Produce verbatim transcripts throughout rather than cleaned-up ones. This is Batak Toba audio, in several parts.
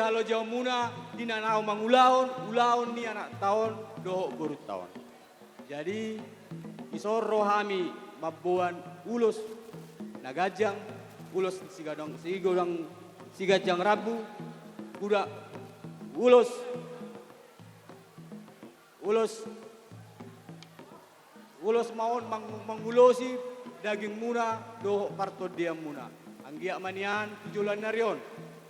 halojaonmuna di na naeng mangulahon ulaon ni anakta on dohot borunta on. Jadi, dison ro hami mamboan ulos na ganjang, ulos sigodang, sigodang, siganjang rambu, uda, ulos, ulos, ulos ma on mang-, mangulosi dagingmuna dohot partondianmuna. Anggiat ma nian tu joloan ni ari on,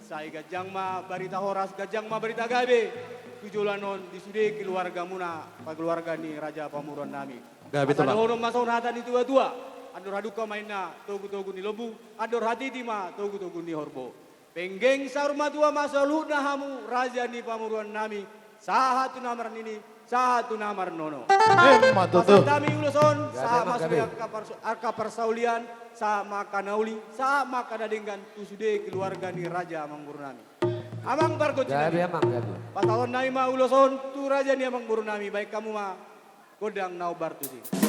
sai ganjang ma barita horas, ganjang ma barita gabe tu joloan on di sude keluargamuna, keluarga ni Raja Pamoruon nami. Gabe, Tulang. Asa dohonon ma songon hata ni tua-tua: Andor hadungka ma inna togu-togu ni lombu, andor hatiti ma togu-togu ni horbo. Penggeng saur matua ma saluhutna hamu raja ni pamoruon nami, sahat tu na marnini, sahat tu na marnono. Emma tutu. Pasahat hami ulos on, gabe, sahat ma, gabe, sude angka parso-, angka parsaulian, sahat ma angka na uli, sahat ma angka na denggan tu sude keluarga ni Raja Amangboru nami. Amang pargonsi nami. Gabe, Amang, gabe. Pasahaton nami ma ulos on tu raja ni Amangboru nami, baen hamu ma gondang na hombar tusi.